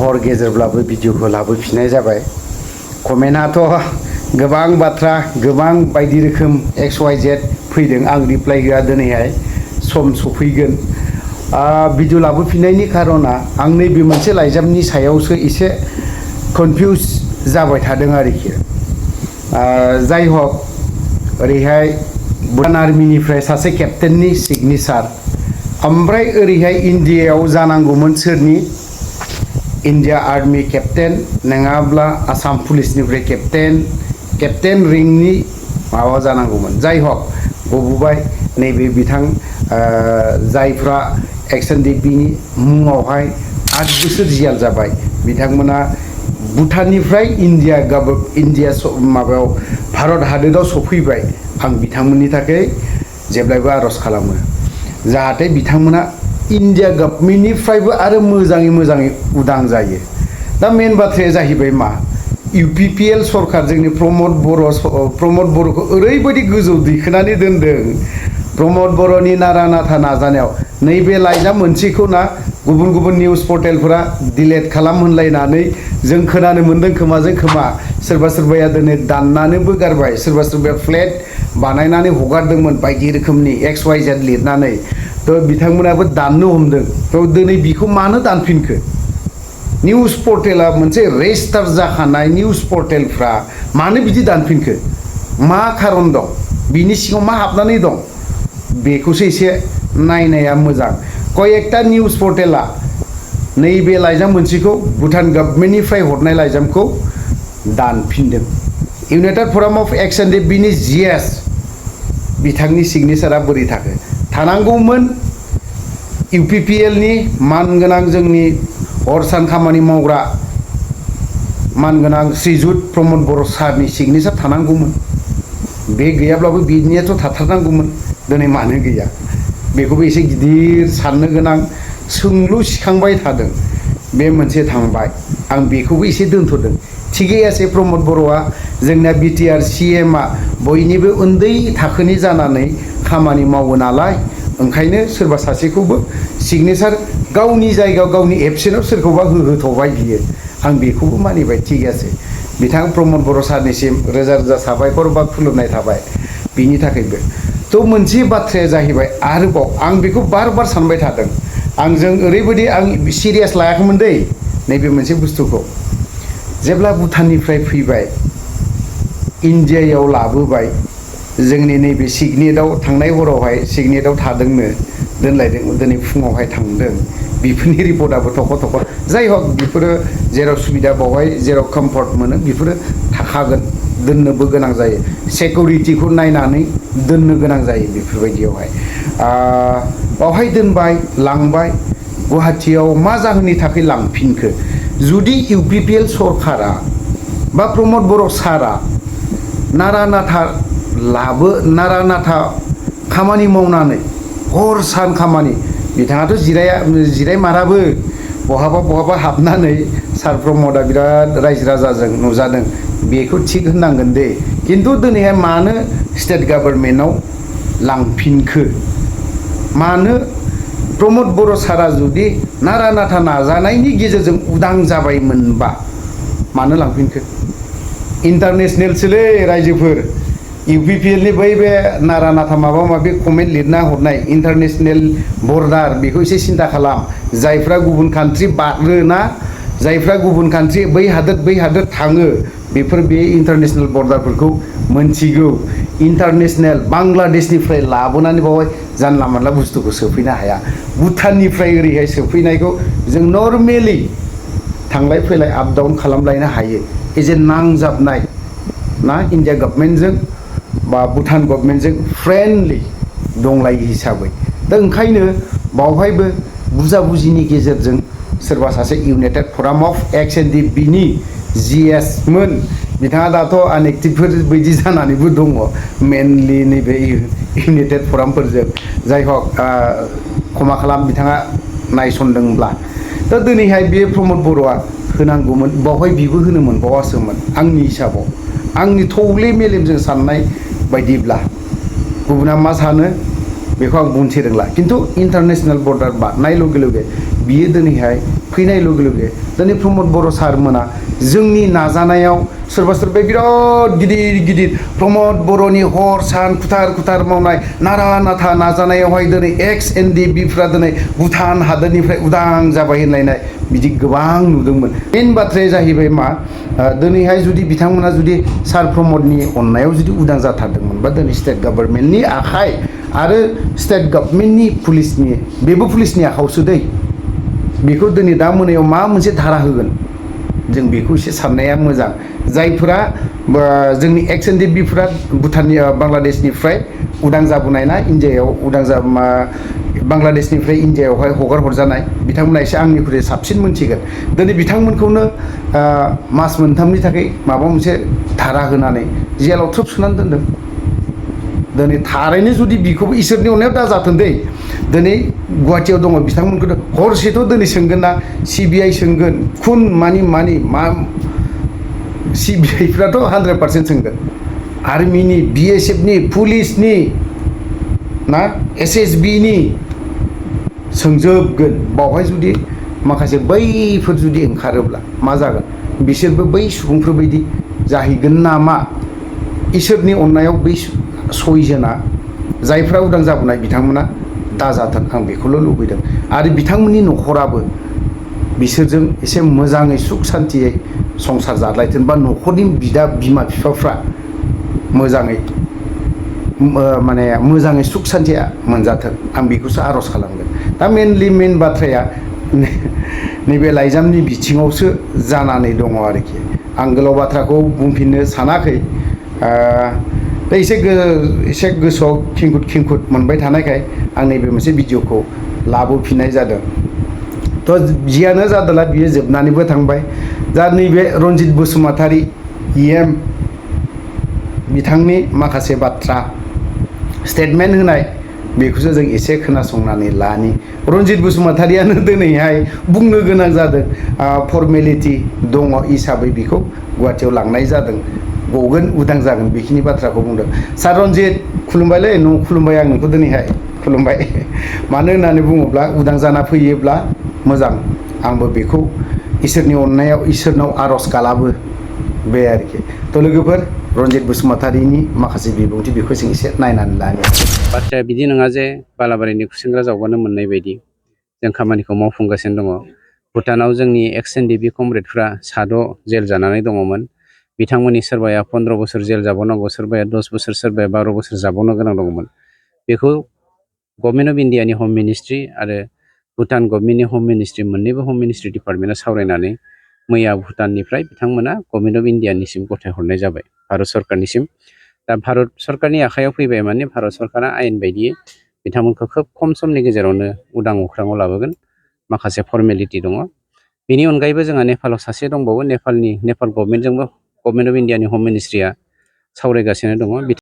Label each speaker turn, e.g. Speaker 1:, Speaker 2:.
Speaker 1: हर गेजेरब्लाबो भिडिअखौ लाबोफिननाय जाबाय कमेन्टआथ' गोबां बाथ्रा गोबां बायदि रोखोम XYZ फैदों आं रिप्लाइ होआ दिनैहाय सम सफैगोन भिडिअ लाबोफिननायनि खारना आं नैबे मोनसे लाइजामनि सायावसो एसे कनफिउज जाबाय थादों आरोखि जाय हक ओरैहाय भुटान आर्मिनिफ्राय सासे केप्टेननि सिगनेचार ओमफ्राय ओरैहाय इन्डियायाव जानांगौमोन सोरनि इन्डिया आर्मी केप्टेन नङाब्ला आसाम पुलिसनिफ्राय केप्टेन रेंकनि माबा जानांगौमोन जाय हक गबोबाय नैबे बिथां जायफ्रा एक्शन डिबिनि मुङावहाय 8 बोसोर जेल जाबाय बिथांमोना भुटाननिफ्राय इन्डिया माबायाव भारत हादोराव सफैबाय आं बिथांमोननि थाखाय जेब्लायबो आरज खालामो जाहाथे बिथांमोना इन्डिया गभर्नमेन्टनिफ्रायबो आरो मोजाङै उदां जायो दा मेन बाथ्राया जाहैबाय मा UPPL सरकार जोंनि प्रमद बर'खौ ओरैबायदि गोजौ दैखोनानै दोनदों प्रमद बर'नि नारा नाथा नाजानायाव नैबे लाइजाम मोनसेखौ ना गुबुन निउज पर्टेलफोरा डिलीट खालाम होनलायनानै जों खोनानो मोन्दों खोमाजों खोमा सोरबाया दिनै दाननानैबो गारबाय सोरबाया फ्लेट बानायनानै हगारदोंमोन बायदि रोखोमनि XYZ लिरनानै थ' बिथांमोनाबो दाननो हमदों थ' दिनै बिखौ मानो दानफिनखो निउज पर्टेला मोनसे रेजिस्टार जाखानाय निउज पर्टेलफ्रा मानो बिदि दानफिनखो मा खारन दं बिनि सिङाव मा हाबनानै दं बेखौसो एसे नायनाया मोजां कयेकटा निउज पर्टेला नैबे लाइजाम मोनसेखौ भुटान गभर्नमेन्टनिफ्राय हरनाय लाइजामखौ दानफिनदों इउनाइटेड फराम अफ एक्शन डे बिनि GS बिथांनि सिगनेचारा बोरै थानांगौमोन UPPL नि मानगोनां जोंनि हर सान खामानि मावग्रा मानगोनां श्रीजुत प्रमद बर' सारनि सिगनेचार थानांगौमोन बे गैयाब्लाबो बिनियाथ' थाथारनांगौमोन दिनै मानो गैया बेखौबो एसे गिदिर साननो गोनां सोंलु सिखांबाय थादों बे मोनसे थांबाय आं बेखौबो एसे दोनथ'दों थिगै आसे प्रमद बर'आ जोंना BTR CM आ बयनिबो उन्दै थाखोनि जानानै खामानि मावो नालाय ओंखायनो सोरबा सासेखौबो सिगनेचार गावनि जायगायाव गावनि एबसेन्टआव सोरखौबा होथ'बाय बियो आं बेखौबो मानिबाय थिग आसे बिथां प्रमद बर' सारनिसिम रोजा साबायखर बा खुलुमनाय थाबाय बिनि थाखायबो थ' मोनसे बाथ्राया जाहैबाय आरोबाव आं बेखौ बार सानबाय थादों आंजों ओरैबायदि आं सिरियास लायाखैमोन दै नैबे मोनसे बुस्थुखौ जेब्ला भुटाननिफ्राय फैबाय इन्डियायाव लाबोबाय जोंनि नैबे सिगनेटआव थांनाय हरावहाय सिगनेटआव थादोंनो दोनलायदों दिनै फुङावहाय थांदों बेफोरनि रिपर्टआबो थख' जाय हक बेफोरो जेराव सुबिदा बावहाय जेराव कम्फर्ट मोनो बेफोरो थाखागोन दोननोबो गोनां जायो सिकिउरिटिखौ नायनानै दोननो गोनां जायो बेफोरबायदियावहाय बावहाय दोनबाय लांबाय गुवाहाटियाव मा जाहोननि थाखाय लांफिनखो जुदि UPPL सरकारा बा प्रमद बर' सारा नारा नाथा खामानि मावनानै हर सान खामानि बिथाङाथ' जिरायमाराबो बहाबा हाबनानै सार प्रमदआ बिराद रायजो राजाजों नुजादों बेखौ थिग होननांगोन दे खिन्थु दिनैहाय मानो स्टेट गभर्नमेन्टआव लांफिनखो मानो प्रमद बर' सारा जुदि नारा नाथा नाजानायनि गेजेरजों उदां जाबायमोनबा मानो लांफिनखो इन्टारनेसनेलसोलै रायजोफोर UPPL नि बै बे नारा नाथा माबा माबि कमेन्ट लिरना हरनाय इन्टारनेसनेल बर्डार बेखौ एसे सिन्था खालाम जायफ्रा गुबुन कान्ट्रि बारोना जायफ्रा गुबुन कान्ट्रि बै हादोर थाङो बेफोर बे इन्टारनेसनेल बर्डारफोरखौ मोनथिगौ इन्टारनेसनेल बांलादेशनिफ्राय लाबोनानै बावहाय जानला मानला बुस्थुखौ सोफैनो हाया भुटाननिफ्राय ओरैहाय सोफैनायखौ जों नर्मेलि थांलाय फैलाय आप डाउन खालामलायनो हायो एजे नांजाबनाय ना इन्डिया गभर्नमेन्टजों बा भुटान गभर्नमेन्टजों फ्रेन्डलि दंलायो हिसाबै दा ओंखायनो बावहायबो बुजिनि गेजेरजों सोरबा सासे इउनाइटेड फराम अफ एक्शन डे बिनि GS मोन बिथाङा दाथ' आनएक्टिभफोर बायदि जानानैबो दङ मेनलि नैबे इउनाइटेड फरामफोरजों जाय हक क्षमा खालाम बिथाङा नायसनदोंब्ला दा दिनैहाय बे प्रमद बर'आ होनांगौमोन बावहाय बिबो होनो मोनबावासोमोन आंनि हिसाबाव आंनि थौले मेलेमजों साननाय बायदिब्ला गुबुना मा सानो बेखौ आं बुंनो रोंला खिन्थु इन्टारनेसनेल बर्डार बारनाय लगे लगे बियो दिनैहाय फैनाय लगे लगे दिनै प्रमद बर' सारमोना जोंनि नाजानायाव सोरबा सोरबा बिराद गिदिर गिदिर प्रमद बर'नि हर सान खुथार खुथार मावनाय नारा नाथा नाजानायावहाय दिनै एक्स NDBफ्रा दिनै भुटान हादोरनिफ्राय उदां जाबाय होनलायनाय बिदि गोबां नुदोंमोन। मेन बाथ्राया जाहैबाय मा दिनैहाय जुदि बिथांमोना जुदि सार प्रमदनि अननायाव जुदि उदां जाथारदोंमोन बा दिनै स्टेट गभर्नमेन्टनि आखाइ आरो स्टेट गभर्नमेन्टनि पुलिसनि बेबो पुलिसनि आखायावसो दै बेखौ दिनै दा मोनायाव मा मोनसे धारा होगोन जों बेखौ एसे साननाया मोजां। जायफोरा जोंनि एक्स NDBफ्रा भुटाननि बांलादेशनिफ्राय उदां जाबोनाय ना इन्डियायाव उदां जा बांलादेशनिफ्राय इन्डियायावहाय हगार हरजानाय बिथांमोना एसे आंनिख्रुइ साबसिन मोनथिगोन। दिनै बिथांमोनखौनो मास मोनथामनि थाखाय माबा मोनसे धारा होनानै जेलाव थ्रोब सोनानै दोनदों। दिनै थारैनो जुदि बिखौबो इसोरनि अननायाव दाजाथों दै दिनै गुवाहाटियाव दङ बिथांमोनखौ हरसेथ' दिनै सोंगोन ना CBI सोंगोन खुन मानि मा CBIफ्राथ' 100% सोंगोन आर्मिनि BSFनि पुलिसनि ना SSBनि सोंजोबगोन। बावहाय जुदि माखासे बैफोर जुदि ओंखारोब्ला मा जागोन बिसोरबो बै सुबुंफोर बायदि जाहैगोन नामा? इसोरनि अननायाव बै सयजना जायफ्रा उदां जाबोनाय बिथांमोना दाजाथों आं बेखौल' लुबैदों आरो बिथांमोननि न'खराबो बिसोरजों एसे मोजाङै सुख सान्तियै संसार जालायथों बा न'खरनि बिदा बिमा बिफाफ्रा मोजाङै माने मोजाङै सुख सान्तिया मोनजाथों आं बेखौसो आर'ज खालामगोन। दा मेन बाथ्राया नैबे लाइजामनि बिथिङावसो जानानै दङ आरोखि आं गोलाव बाथ्राखौ बुंफिननो सानाखै। एसे गोसोआव खेंखुद मोनबाय थानायखाय आं नैबे मोनसे भिडिअखौ लाबोफिननाय जादों। थ' जियानो जादोंला बियो जोबनानैबो थांबाय। दा नैबे रन्जित बसुमतारी EM बिथांनि माखासे बाथ्रा स्टेटमेन्ट होनाय बेखौसो जों एसे खोनासंनानै लानि। रन्जित बसुमतारियानो दिनैहाय बुंनो गोनां जादों फर्मेलिटि दङ हिसाबै बेखौ गुवाहाटियाव लांनाय जादों गगोन उदां जागोन बेखिनि बाथ्राखौ बुंदों। सार रन्जित खुलुमबायलै खुलुमबाय आं नोंखौ दिनैहाय खुलुमबाय। मानो होननानै बुङोब्ला उदां जाना फैयोब्ला मोजां आंबो बेखौ इसोरनि अननायाव इसोरनाव आर'ज गाबो बे आरोखि। थ' लोगोफोर रन्जित बसुमतारिनि माखासे बिबुंथि बेखौ जों एसे नायनानै लानो।
Speaker 2: बाथ्राया बिदि नङा जे बालाबारिनि खुसेंग्रा जावबानो मोननाय बायदि जों खामानिखौ मावफुंगासिनो दङ। भुटानाव जोंनि एक्स NDB कमरेडफ्रा 6 जेल जानानै दङमोन। बिथांमोननि सोरबाया 15 बोसोर जेल जाबावनांगौ, सोरबाया 10 बोसोर, सोरबाया 12 बोसोर जाबावनो गोनां दङमोन। बेखौ गभर्नमेन्ट अफ इन्डियानि हम मिनिस्ट्रि आरो भुटान गभर्नमेन्टनि हम मिनिस्ट्रि मोननैबो हम मिनिस्ट्रि डिपार्टमेन्टआ सावरायनानै मैया भुटाननिफ्राय बिथांमोना गभर्नमेन्ट अफ इन्डियानिसिम गथायहरनाय जाबाय भारत सरकारनिसिम। दा भारत सरकारनि आखायाव फैबाय माने भारत सरकारा आयेन बायदियै बिथांमोनखौ खोब खम समनि गेजेरावनो उदां अख्राङाव लाबोगोन। माखासे फर्मेलिटि दङ। बेनि अनगायैबो जोंहा नेपालाव सासे दंबावो नेपाल गभर्नमेन्टजोंबो गभर्नमेन्ट अफ इन्डियानि हम मिनिस्ट्रिया सावरायगासिनो दङ।